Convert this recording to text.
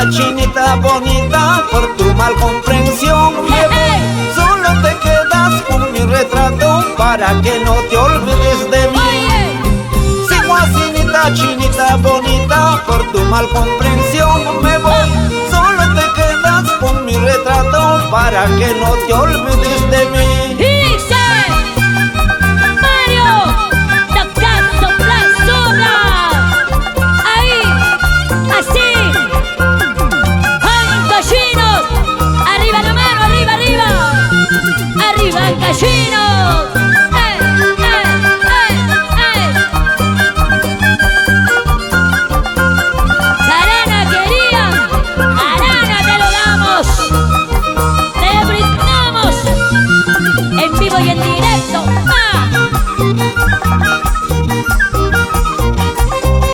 Chinita bonita, por tu mal comprensión me voy. Solo te quedas con mi retrato para que no te olvides de mí. Chinita, chinita bonita, por tu mal comprensión me voy. Solo te quedas con mi retrato para que no te olvides de mí.